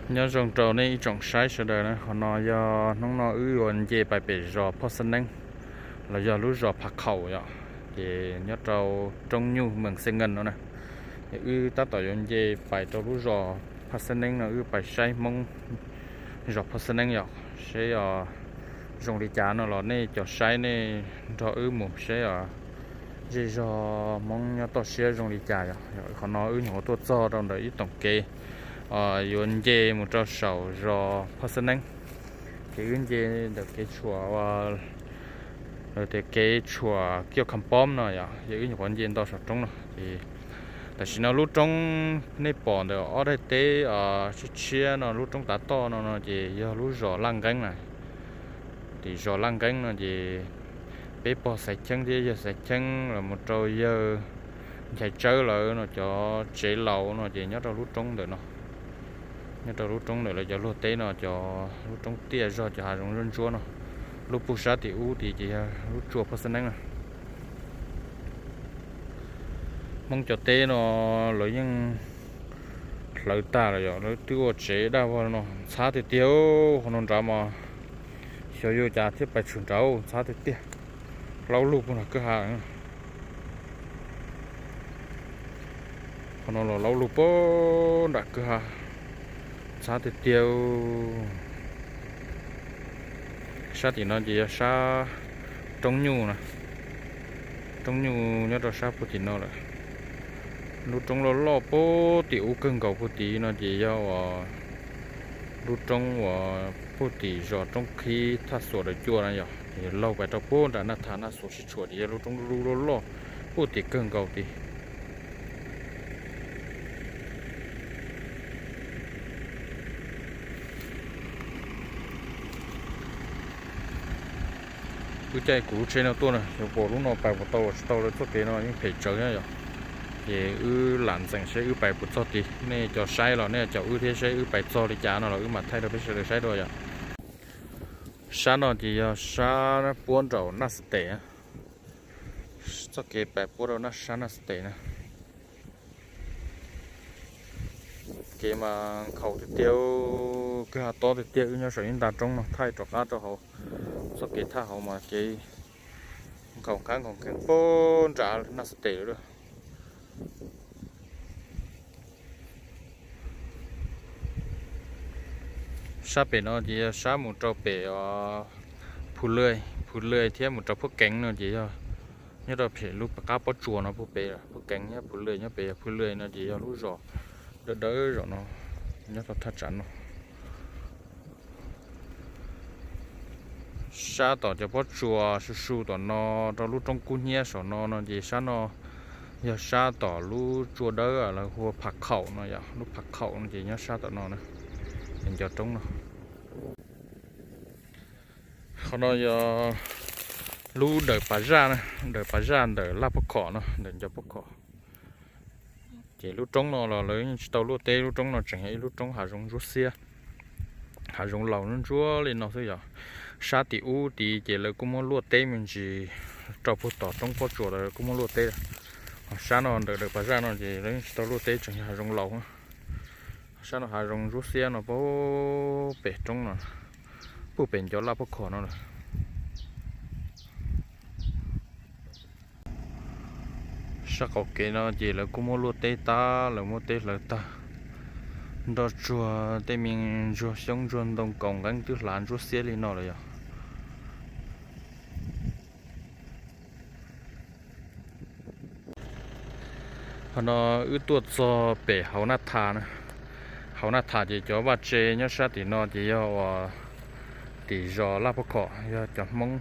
Nyob zoo rau nej ib tsoom saib sawv daws na, qhov no yog hnub no wb yuav nce pais pem zos Phoj Xab Neeb, los yog lub zos Phav Khaum yom, ces nyob rau Roob Nyuj Mees Xeeb Nkees no na. Ces wb tab tom yuav nce pais rau lub zos Phoj Xab Neeb no, wb pais saib Hmoob zos Phoj Xab Neeb yom, seb zoo li cas no los nej cov saib nej nrog wb mus seb zej zog Hmoob nyob toj siab zoo li cas yom. Qhov no wb nyuam qhuav tuaj txog rau ntawm ib toom kev yuav nce mus rau saum zos Phoj Xab Neeb. Ces wb nce ntawm kev tshuam, tias kev tshuam Kioj Kham Pob no yom, ces wb nyuam qhuav nce nto saum roob no ces tam sim no lub roob nej pom ntawm ob daim teb tshiab tshiab no, lub roob tav toj no no ces yog lub zos Laj Nqeeb na. Tim zos Laj Nqeeb no ces peb pog Xaiv Cheeb thiab yawg Xaiv Cheeb los mus rau yawg Nchaiv Tsawb lawv no cov tsev laus no ces nyob rau lub roob ntawm no. Nyob rau lub roob ntawm lawv cov luag teb no, cov lub roob tiaj zog cov hav zoov ntsuab ntsuab no. Lub puag sab tim ub tid ces yog lub tsua Phoj Xab Neeb na. Hmoob cov teb no lawv yeej hlawv tag lawm yom, lawv twb ua tsev daj vog no ntxhab tiag tiag. Qhov no nrad mas xyov yuav cas thiaj pais tshwm nrad, ntxhab tiag tiag. Laub lug puag nram kwj ha. Qhov no los laub lug puag nram kwj ha, ntxhab tiag tiag. Sab tim no ces yog sab Roob Nyuj na. Roob Nyuj nyob rau sab puag tim no lawm. Lub roob loj loj puag tim ub kawg nkaus puag tim no ces yog uas lub roob uas puag tim zos Roob Khib Thaj Xuam Dawm Cua na yom, ces laug pais rau puag nram Naj Thas Naj Xuas sib tshuam ces yog lub roob lub loj loj puag tim kawg nkaus tid. Wb caij kuv lub tsheb no tuaj na, yuav pom lub no pais puas tau los tsis tau, lawv txoj kev no yeej phem tsawv na yom. Ces wb lam ntxeem seb wb pais puas txog tid, nej cov saib los nej caum wb thiab seb wb pais txog li cas no los wb mam thaij rau peb sawv daws saib dua yom. Sab no ces yog sab puab nraum Naj Xab Tes, txoj kev pais puab rau sab Naj Xab Tes na. Kev mas nkhaus tiag tiag, kwj ha tob tiag tiag, wb nyob saum ib nta roob no thaij rov qab rau hauv. Txoj kev thaj hauv mas kev nkhaus qab nkhaus kheev puag nram Naj Xab Tes lawm. Sab pem no ces yog sab mus rau pem Phu Lwj, Phu Lwj thiab mus rau Phuab Keev no ces yog nyob rau pem lub qab pob tsuas no puag pem. Phuab Keev thiab Phu Lwj nyob pem, yog Phu Lwj no ces yog lub zos dawb dawb zos no, nyob rau thaj tsam no. Sab tom cov pob tsuas su su tom no rau lub roob kub hnyiab saum no no ces sab no yog sab tom lub tsua dawb lawv hu ua Phav Khaum no yom, lub Phav Khaum no ces nyob sab tom no na, es nco roob no. Qhov no yog lub dawm Pas Zaj na, dawm Pas Zaj ntawm Laj Paj Khom no, ntawm nco Paj Khom. Ces lub roob no los lawv yeej tsis tau luaj teb, lub roob no tseem yog ib lub roob hav zoov ntsuab xiab, hav zoov laus ntsuab li no xwb yom. Sab tim ub tid ces lawv kuj muab luaj teb me ntsis, rau puag tom roob pob tsuas lawv kuj muab luaj teb. Ho sab no ntawm dawm Pas Zaj no ces lawv yeej tsis tau luaj teb, tseem yog hav zoov laus. Sab no hav zoov ntsuab xiab no puag pem roob no, puag pem nco Laj Paj Khom no lawm. Sab qaum kev no ces lawv kuj muab luaj teb tag, lawv muab teb hlawv tag, nroj tsuag tej me ntsuag xyoob ntsuag ntoo kaus nqeeb twb hlav ntsuab xiab li no lawm yom. Qhov no wb tuaj txog pem hauv Naj Thas na. Hauv Naj Thas ces cov vaj tse nyob sab tim no ces yog uas tim zos Laj Paj Khom, yog cov Hmoob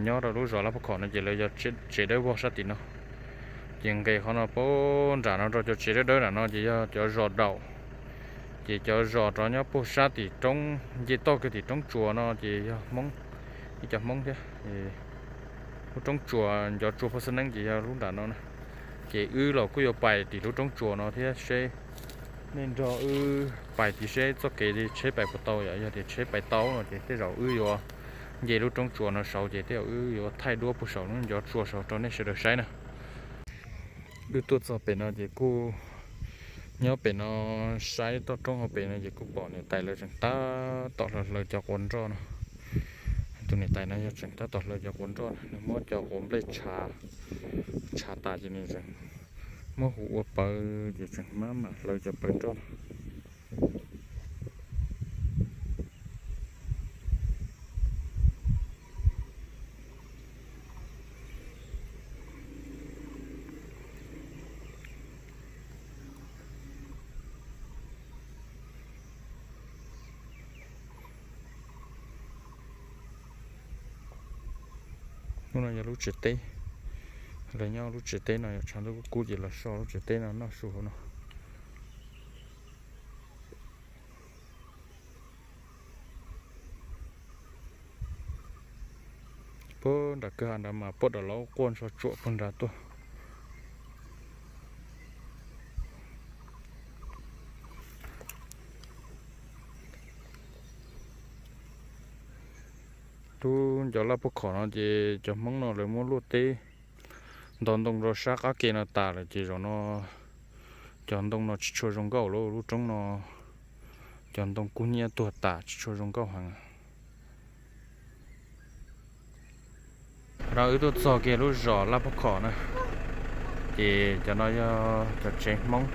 nyob rau lub zos Laj Paj Khom no ces lawv yog tsev dawb vog sab tim no. Ces nqes qhov no puag nram no rau cov tsev dawb dawb nram no ces yog cov zos daum. Ces cov zos rov nyob puag sab tim roob nce toj kiag tim roob tsuas no ces yog Hmoob, ib cov Hmoob thiab. Lub roob tsuas, nco tsuas Phoj Xab Neeb ces yog lub nram no na. Ces wb los kuj yuav pais tim lub roob tsuas no thiab seb, nej nrog wb pais tim seb txoj kev tsheb pais puas tau yom. Yog tias tsheb pais tau no ces tej zaum wb yuav nce lub roob tsuas no saud ces tej zaum wb yuav thaij duab puag saum lub nco tsuas saud rau nej sawv daws saib na. Wb tuaj txog pem no ces kuj Nyob pem no saib toj roob hauv pem no ces kuj pom niam tais lawv tseem tab tom hlaws hlaws cov quav nroj no. Tus niam tais no yog tseem tab tom hlaws cov quav nroj no, nws muab cov quav nplej tshav, tshav tas ces nws tseem muab hu ua pawv ces tseem mab mam hlaws cov pawv nroj no. Lub no yog lub tsev teb. Lawv nyob lub tsev teb no yog tshav ntuj kub kub ces los so lub tsev teb no noj su hauv no. Puag nram kwj ha nrad mas puag nram lawv quaj ntsho tsuam puag nrad tuaj. Tub ncov laj puag khom no ces cov Hmoob no lawv muab luaj teb ntov ntoo rau sab qab ke no tas lawm ces zaum no cov ntoo no tsis tshua zoo nkauj lawm, lub roob no cov ntoo kub hnyiab tuag tas tsis tshua zoo nkauj heev. Qhov no wb tuaj txog kiag lub zos Laj Pab Khom na, ces cov no yog cov tsev Hmoob,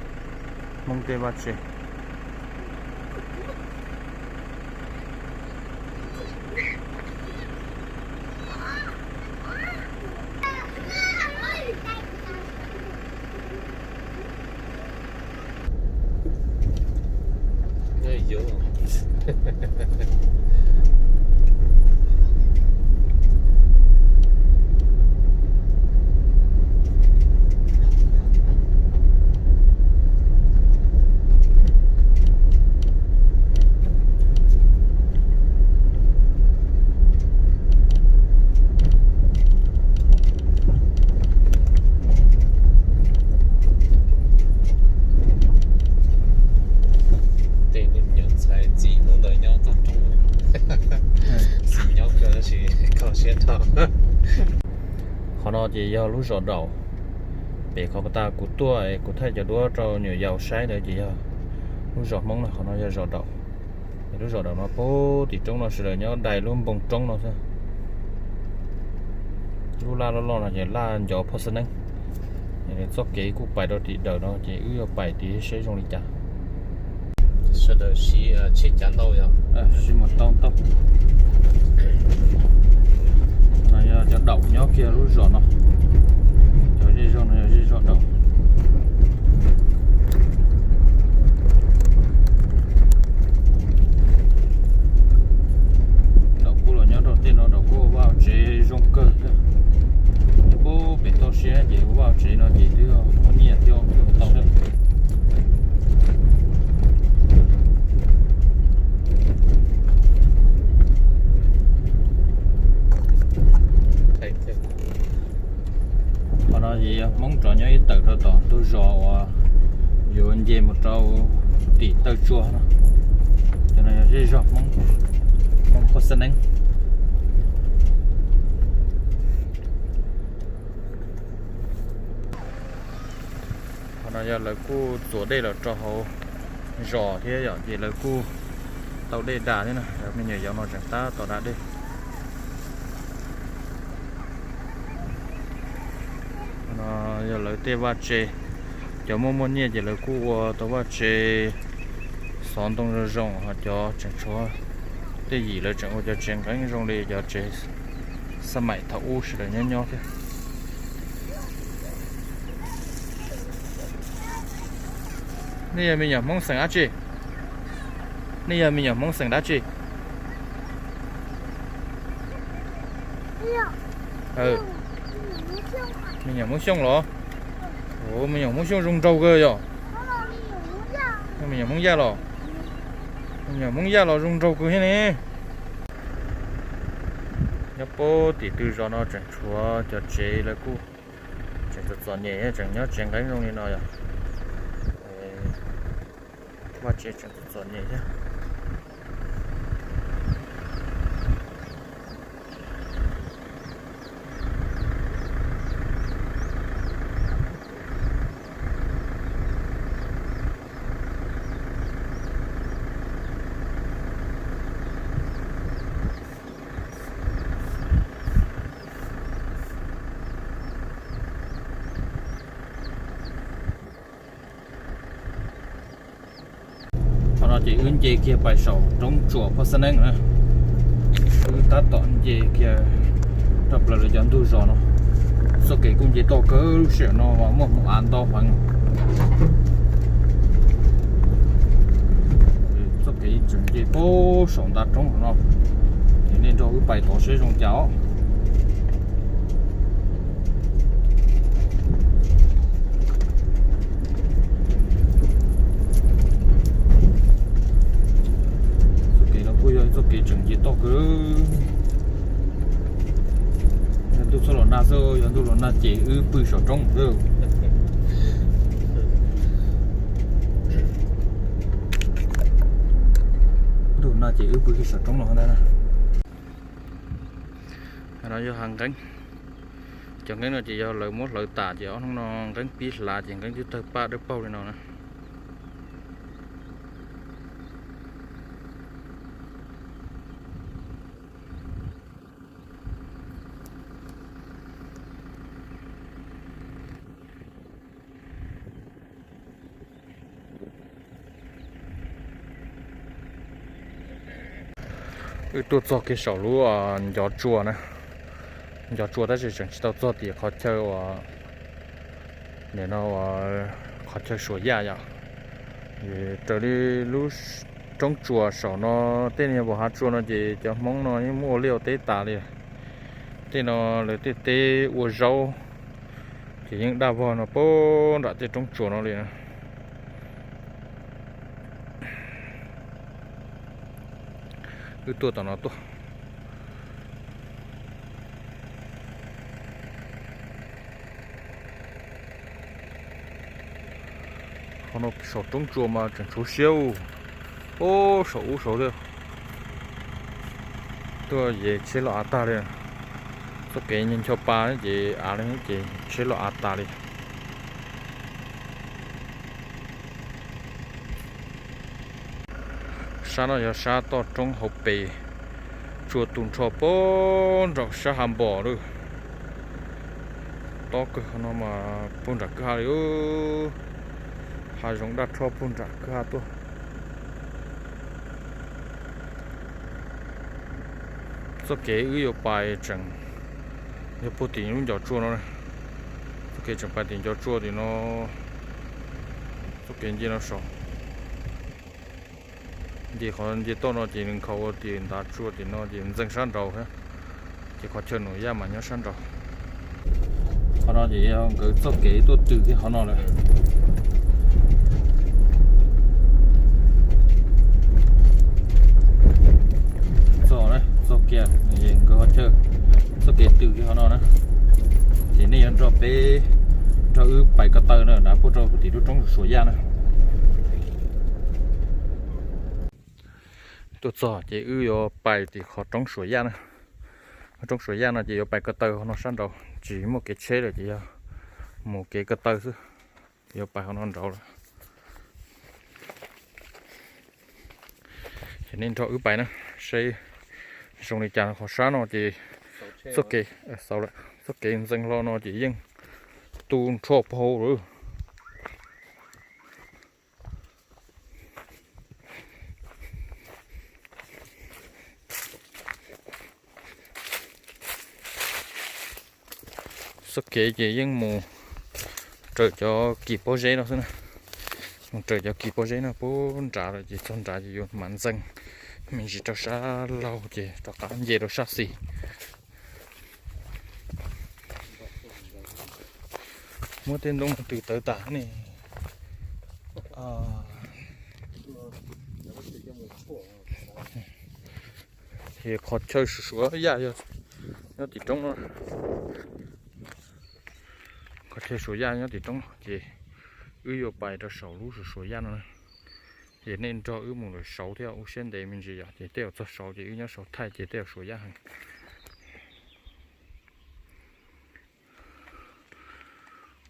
Hmoob tej vaj tse. Tej me nyuam ntxhais txiv hnub ntawd nyob toj roob, txiv nyob kawg tab sis kho siab dhau. Qhov no ces yog lub zos Daum. Pem qhov tas kuv tuaj es kuv thaij cov duab rau nyuam yaus saib ntawd ces yog lub zos Hmoob no, qhov no yog zos Daum. Es lub zos Daum no puag tim roob no sawv daws nyob dai lub npoo roob no xwb. Lub laj loj loj no ces laj ncov phoj xab neeb. Txoj kev kuj pais rau tim Daum no ces wb yuav pais tim saib zoo li cas. Sawv daws siv tsheb cav ntau yog siv mus tau ntau. No yog cov Daum nyob kiag lub zos no. Cov zej zog no yog zej zog Daum. Daum kuj los nyob rau tej no, Daum kuj ua vaj tsev zoo kawg thiab. Puag pem toj siab ces ua vaj tsev no ces twb muaj nyiaj thiab tau thiab. Qhov no ces yog Hmoob rov nyob ib tawm rau tom ntug zos uas yuav nce mus rau tim taw tsua no. Cov no yog zej zog Hmoob, Hmoob phoj xab neeb. Qhov no yog lawv kuj txuas dej los rau hauv zos thiab yom, ces lawv kuj tau dej da thiab na. Me nyuam yaus no tseem tab tom da dej. No yog lawv tej vaj tse, cov muaj muaj nyiaj ces lawv kuj ua tau vaj tse xov ntoo zoo zoo, ho cov tseem tshuav tej yim lawv tseem ua cov tsev nqeeb zoo li cov tsev xab maim thaum ub sawv daws nyob nyob thiab. Nej yog me nyuam Hmoob xeem dab tsi? Nej yog me nyuam Hmoob xeem dab tsi? Me nyuam Hmoob Xyooj los? Me nyuam Hmoob Xyooj zoo nraug kawg yom? Me nyuam Hmoob Yaj los? Me nyuam Hmoob Yaj los zoo nraug kawg thiab ne. Nyob puag tim tw zos no tseem tshuav cov tsev lawv kuj tseem txom txom nyem thiab, tseem nyob tsev nqeeb zoo li no yom. Vaj tsev tseem txom txom nyem thiab. No ces wb nce kiag pais saum roob tsuas Phoj Xab Neeb na. Wb tab tom nce kiag rau plaws lawv cov ntug zos no. Txoj kev kuj nce toj kawg, lub sij hawm no mas muaj hmoov av ntau heev. Txoj kev tseem nce puag saum ntav roob no, ces nej nrog wb pais tod seb zoo cas os. Txoj kev no kuj yog txoj kev tseem nce toj kawg. Yog ntuj txhob los nag xwb, yog ntuj los nag ces wb pw saum roob xwb. Ntuj nag ces wb pw kiag saum roob no ntag. No yog hav nqeeb. Cov nqeeb no ces yog lawv muab hlawv tas ces ob hnub no nqeeb pib hlav ces nqeeb twb tawg paj dawb paug li no na. Wb tuaj txog kiag saum lub ncov tsua na. Ncov tsua tab sis tseem tsis tau txog tim qhov chaw uas, nim no uas qhov chaw Suav Yaj yom. Raws li lub roob tsuas saum no, tej niag npam hav tsua no ces cov Hmoob no yeej muab ua liaj ua teb tas li. Tej no lawv tej teb ua zaub ces yeej daj vog no puag nram tej roob tsuas no li na. Wb tuaj tom no tuaj. Qhov no saum roob tsuas mas tseem tshuav siab. Ub, saum ub saud thiab. Tuaj ces tsheb los av tag li. Txoj kev ncho pa ces av li ces tsheb los av tas li. Sab no yog sab toj roob hauv pes, tsua tu nrho puag nram sab hav npos lawm. Tob kawg no mas puag nram kwj ha li. Hav zoov daj rho puag nram kwj ha tuaj. Txoj kev wb yuav pais tseem yog puag tim lub ncov tsua no. Txoj kev tseem pais tim ncov tsua tim no, txoj kev nce no saud. Nce qhov nce toj no ces nws nkhaus ua tim ntav tsua tim no ces ntxeev sab nraud thiab. Ces qhov chaw Nuam Yaj mas nyob sab nraud. Qhov no ces yog nkawd txoj kev tuaj tws kiag qhov no lawm. Txog, txog kiag nkawd qhov chaw, txoj kev tws kiag qhov no na. Ces nej yuav nrog peb, nrog wb pais ko taw na, nrad puag rau tim lub roob Suav Yaj na. Tuaj txog ces wb yuav pais tim qhov roob Suav Yaj na. Roob Suav Yaj no ces yuav pais ko taw qhov no sab nraud, tsis muaj kev tsheb lawm ces yog mus kev ko taw xwb. Yuav pais qhov no nraud lawm. Ces nej nrog wb pais na, seb zoo li cas. Qhov sab no ces txoj kev, txoj kev ntxeev hlo no ces yeej tu nrho phau lawm. Txoj kev ces yeej mus raws cov kis pob zeb no xwb na. Mus raws cov kis pob zeb no puag nrad lawm ces txog nrad ces yuav mam ntxeev me ntsis rau sab laug ces rov qab nce rau sab xis. Muab tej ntoo no tws tawv tas ne. Ces qhov chaw Suav Yaj yog nyob tim roob no. Qhov chaw Suav Yaj nyob tim roob no ces wb yuav pais rau saum lub Suav Yaj no. Ces nej nrog wb mus lawm saud thiab, ua siab ntev me ntsis yom, ces tej zaum txog saud ces wb nyob saud thaij ces tej zaum Suav Yaj heev.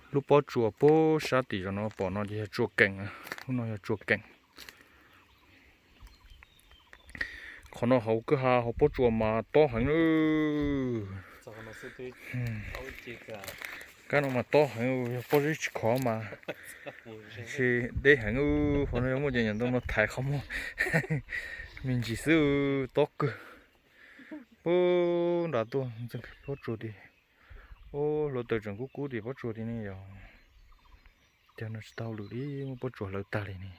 Lub pob tsuas puag sab tim zos no pom no ces yog tsua keem, lub no yog tsua keem. Qhov no hauv kwj ha hauv pob tsuas mas tob heev lawm. Kab no mas tob heev, yog pob zeb tsis khov mas sis deb heev. Qhov no yog muaj cov nyuam ntoo no thaiv qhov muag me ntsis xwb, tob kawg. Ub, nram tuaj pob tsuas tim, ub, hluav taws tseem kub kub tim pob tsuas tim ne yog, cov no tsis tau lwm li, muab pob tsuas hlawv tag li ne.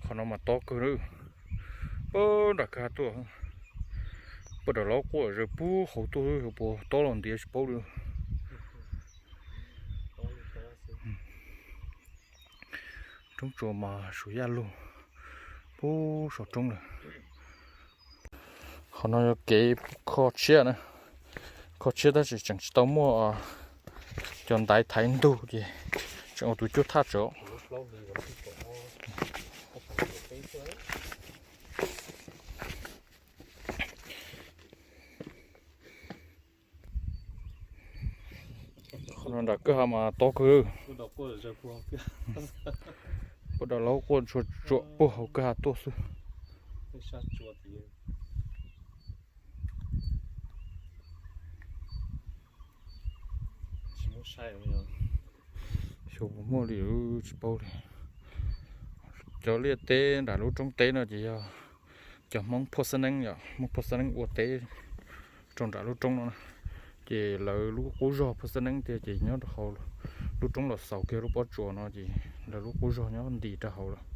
Qhov no mas tob kawg lawm. Puag nram kwj ha tuaj, puag nram laub quaj zaws puag hauv tuaj, puas tob los ntiav tsis paub li. Roob tsuas mas Suav Yaj lug puag saum roob lawm. Qhov no yog kev kho tshiab na, kho tshiab tab sis tseem tsis tau muaj cov ntaiv thaiv ntug ces tseem ua tus cuab thaj tsawv. Qhov no nram kwj ha mas tob kawg. Puag nram laub quaj tsuas tsuam puag hauv kwj ha tuaj xwb. Xyov puas muaj li, tsis paub li. Cov liaj teb nram lub roob teb no ces yog cov Hmoob Phoj Xab Neeb yom, Hmoob Phoj Xab Neeb ua teb rau nram lub roob no na. Ces lawv lub qub zog Phoj Xab Neeb tiag ces nyob rau hauv lub roob los xaus kiag lub pob tsuas no ces lawv lub qub zog nyob nti rau hauv lawm.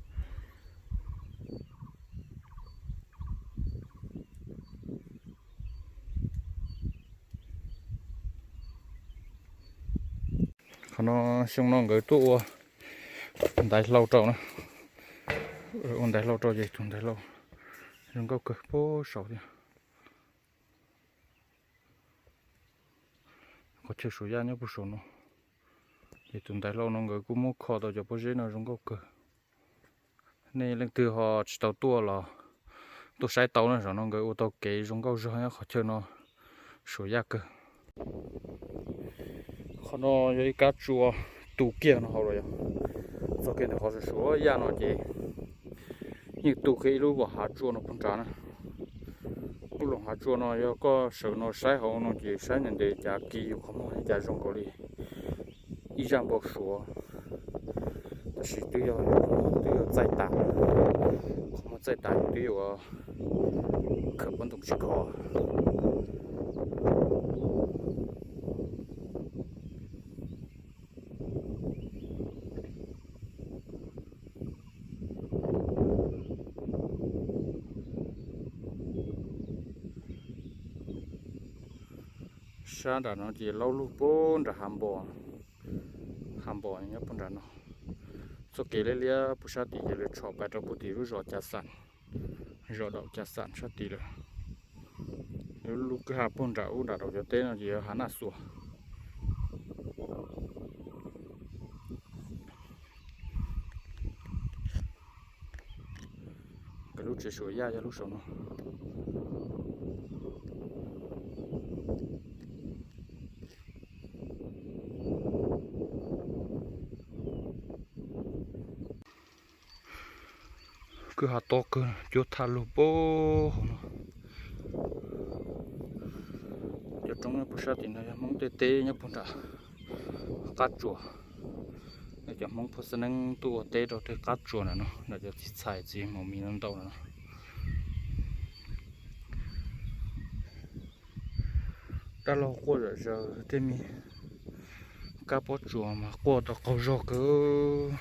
Qhov no xyoo no nkawd tuaj ua ntaiv hlau rau na. Ua ntaiv hlau rau ces tus ntaiv hlau zoo nkauj kawg puag saud thiab. Qhov chaw Suav Yaj nyob puag saum no, ces tus ntaiv hlau no nkawd kuj muab kho tau cov pob zeb no zoo nkauj kawg. Nej leej twg ho tsis tau tuaj los tuaj saib tau na, zaum no nkawd ua tau kev zoo nkauj zog nyob qhov chaw no, Suav Yaj kawg. Qhov no yog ib kab tsua tu kiag no hauv los yog txog kiag ntawm qhov Suav Yaj no ces yeej tu kiag ib lub loos hav tsua no puag nrad na. Lub loos hav tsua no yog koj sawv no saib hauv no ces saib ntev ntev cas kis yus qhov muag cas zoo nkaus li ib zaj npau suav. Tab sis twb yog, twb yog txaij tas, qhov muag txaij tas twb yuav khawm pob ntoos tsis khov. Sab nram no ces laub lug puag nram hav npo, hav npo nyob puag nram no. Txoj kev liab liab puag sab tim ces lawv tshom pais rau puag tim lub zos Cas Xam, zos Daum Cas Xam sab tid lawm. Lub kwj ha puag nram ub nram daus cov teb no ces yog hav Naj Xuas. Nkawd lub tsev Suav Yaj yog lub saum no. Kwj ha tob kawg, cuab thaj lug puag hauv no. Cov roob nyob puag sab tim no yog Hmoob tej teb nyob puag nram qab tsuas. Cov Hmoob Phoj Xab Neeb tuaj ua teb rau tej qab tsuas nram no, nram cov txiv txhais txiv maum mis no ntau no. Dab laug quaj zom zaws tej me kab pob tsuas mas quaj tau qaug zog kawg.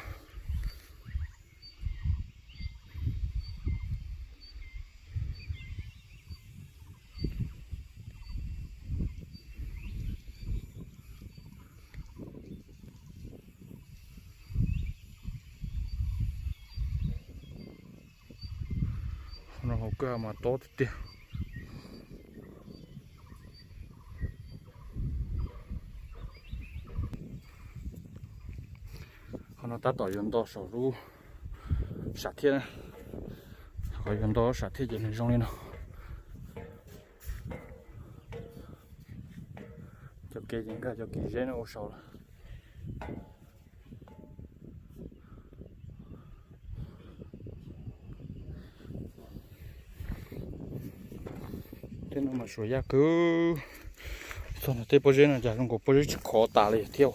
Qhov no hauv kwj ha mas tob tiag tiag. Qhov no tab tom yuav nto saum lub sam thiaj na. Qhov yuav nto lub sam thiaj ces nws zoo li no. Cov kev ces nkag cov kev zeb no ua saud lawm. Tej no mas Suav Yaj kawg. Txog nram tej pob zeb no cas zoo nkaus pob zeb tsis khov tas li thiab.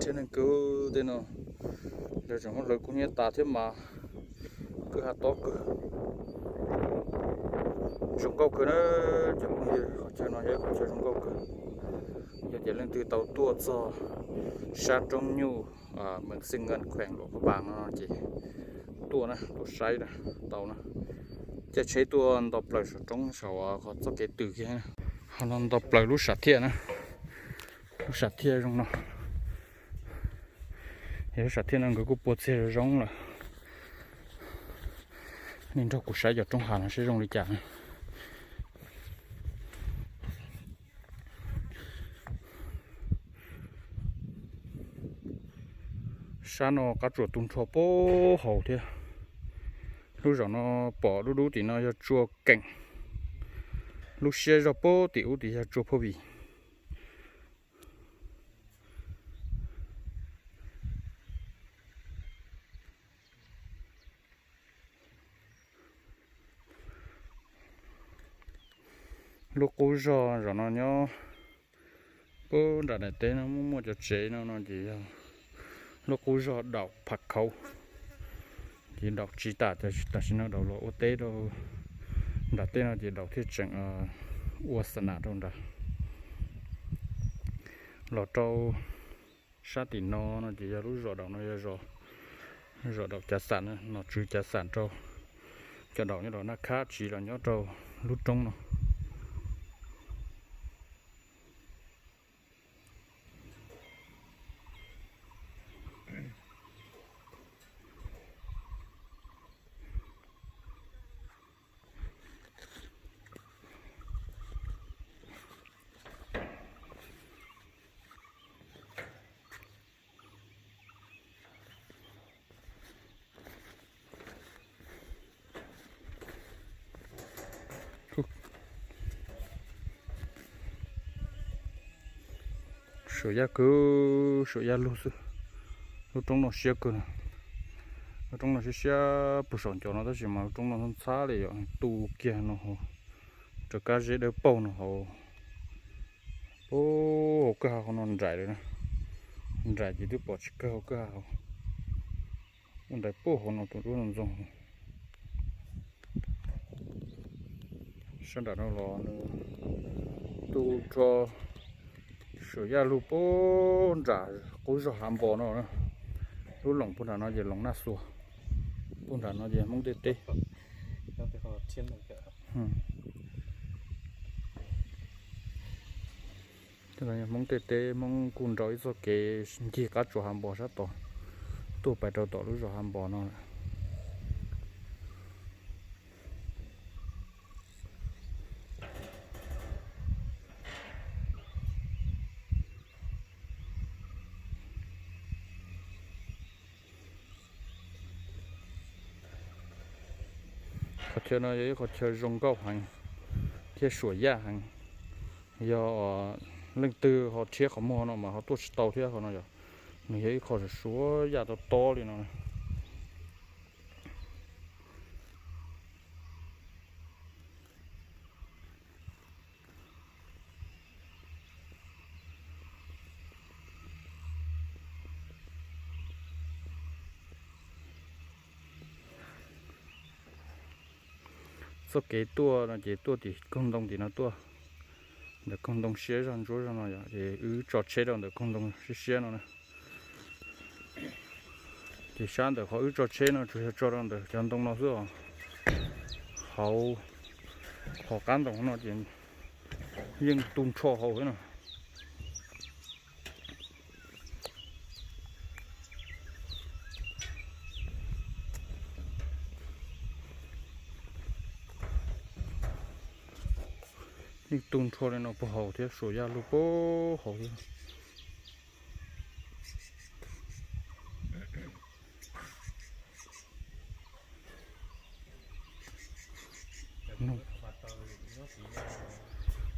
Thiab neeg kwv tej no, lawv tseem muab hlawv kub hnyiab tas thiab mas kwj ha tob kawg. Zoo nkauj kawg na, cov phooj ywg, qhov chaw no yog qhov chaw zoo nkauj kawg. Yog tias leej twg tau tuaj txog sab roob nyuj Meem Xeej Nkees, kheem Luam Phab Npas no ces tuaj na, tuaj saib na, tau na. Caij tsheb tuaj nto plaws saum roob saum qhov txoj kev tws kiag. Ho no nto plaws lub sam thiaj na, lub sam thiaj zoo no. Yog lub sam thiaj no nkawd kuj pua txiag zoo zoo lawm. Nej nrog kuv saib cov roob hav no seb zoo li cas na. Sab no qab tsuas tu nrho puag hauv thiab. Lub zos no pom dub dub tim no yog tsua Keem. Lub siab zog puag tim ub tim yog tsua Phaj Vim. Lub qub zog zos no nyob puag nram daim teb no muaj muaj cov tsev no no ces yog lub qub zog Daum Phaj Khauv. Ces daum tsis tas, tam sim no daum los ua teb rau nram teb no ces daum thiaj tseem ua xa nas rau nrad. Los rau sab tim no no ces yog lub zos daum no yog zos daum cav xam, nom tswv cav xam rau cov daum nyob rau Naj Khab tsiv los nyob rau lub roob no. Suam yaj kawg, suam yaj lug xwb. Lub roob no siab kawg. Lub roob no siab siab puag saum ncov no tab sis mas lub roob no ntxhab li yom, tu kiag no hauv, rau kab zeb dawb paug no hauv. Puag hauv kwj ha hauv no nraim lawm na. Nraim ces twb pom tsis kawg hauv kwj ha hauv. Nraim puag hauv no tus duab ntxoog. Sab nram no los nws tu nrho suam yaj lug puag nram qub zog Hav Npos no. Lub loos puag nram no ces loos Naj Xuas, puag nram no ces Hmoob Tej Teb. Hmoob Tej Teb, Hmoob kuj nrau ib txoj kev ncig qab tsuas Hav Npos sab tod tuaj pais rau tom lub zos Hav Npos no lawm. Qhov chaw no yog ib qhov chaw zoo nkauj heev thiab suam yaj heev. Yog leej twg ho rhiab qhov muag no mas ho tuaj tsis tau thiab. Qhov no yog, nws yog ib qho suam yaj tob tob li no. Txoj kev tuaj no ces tuaj tim koog ntoo tim no tuaj, ntawm koog ntoo siab zog ntsuab zog no yom, ces wb tso tsheb rau ntawm koog ntoo siab siab no na. Ces sab ntawm qhov wb tso tsheb no tsuas yog tso rau ntawm cov ntoo no xwb os. Hauv, hauv qab ntoo no ces yeej tu nrho hauv xwb no. Yeej tu nrho li no puag hauv thiab, suam yaj lug puag hauv thiab.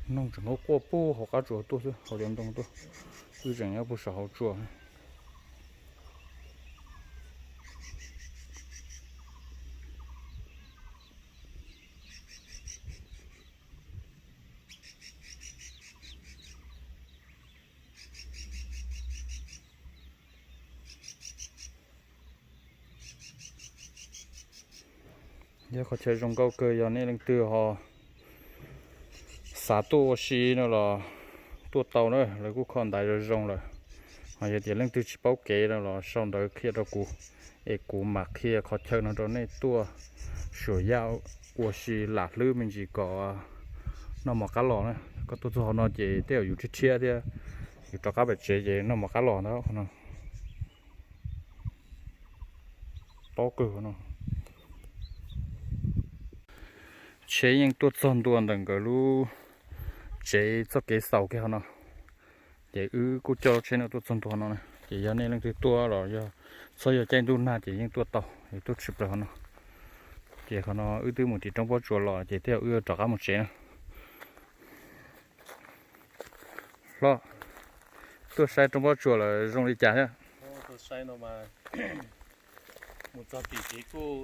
Noog tseem quaj quaj puag hauv qab tsuas tuaj xwb, hauv cov ntoo tuaj, wb tseem nyob puag saum hauv tsuas. Yog qhov chaw zoo nkauj kawg, yog nej leej twg ho xav tuaj ua si no los tuaj tau na, lawv kuj kho ntaiv zoo zoo lawm. Ho yog tias leej twg tsis paub kev no los sau ntawv qhia rau kuv, es kuv mam qhia qhov chaw no rau nej tuaj suam yaj ua si lam hlwb me ntsis kom noj mov qab los na. Koj tuaj txog hauv no ces tej zaum yus rhiab rhiab thiab, yus rov qab pem tsev ces noj mov qab los ntag no. Tob kawg no. Tsheb yeej tuaj txog ntua ntawm nkawd lub tsev txoj kev xaus kiag hauv no. Ces wb kuj coj tsheb no tuaj txog ntua no na. Ces yog nej leej twg tuaj los yog txhob yog caij ntuj nag ces yeej tuaj tau, es tuaj tshwm plaws hauv no. Ces qhov no wb twb mus tim roob pob tsuas los ces tej zaum wb rov qab mus tsev na. Hlob, tuaj saib roob pob tsuas lawm zoo li cas thiab? Mus txog tim tid kuj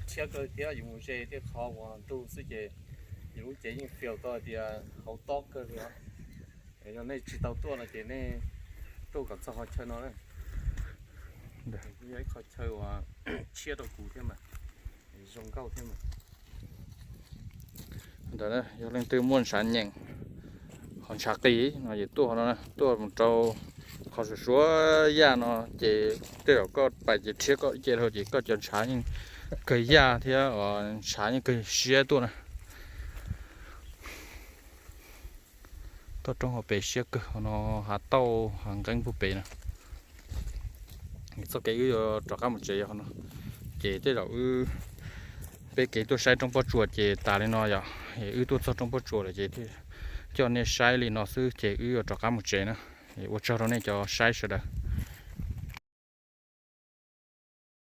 tshiab kawg thiab, yus mus ze tej qhov uas ntug xwb ces yus lub cev yeej fiaus tau hais tias hauv tob kawg li os. Yog nej tsis tau tuaj no ces nej tuaj kom txog qhov chaw no na. Yog ib qhov chaw uas tshiab rau kuv thiab mas, zoo nkauj thiab mas. Ntawd yog leej twg muaj ntshav nyeem, ho ntshav qis no ces tuaj no, tuaj mus rau qhov suav suav yaj no ces tej zaum koj pais ces rhiab koj ib ce dhau ces koj cov ntshav yeej kawg yaj thiab ntshav yeej kawg siab tuaj na. Toj roob hauv pes siab kawg, hauv no hav tauj hav nqeeb puag pem na. Txoj kev wb yuav rov qab mus tsev yog hauv no. Ces tej zaum wb, peb kev tuaj saib roob pob tsuas ces tas li no yom. Wb tuaj txog roob pob tsuas lawm ces coj nej saib li no xwb ces wb yuav rov qab mus tsev na. Ua tsaug rau nej cov saib sawv daws.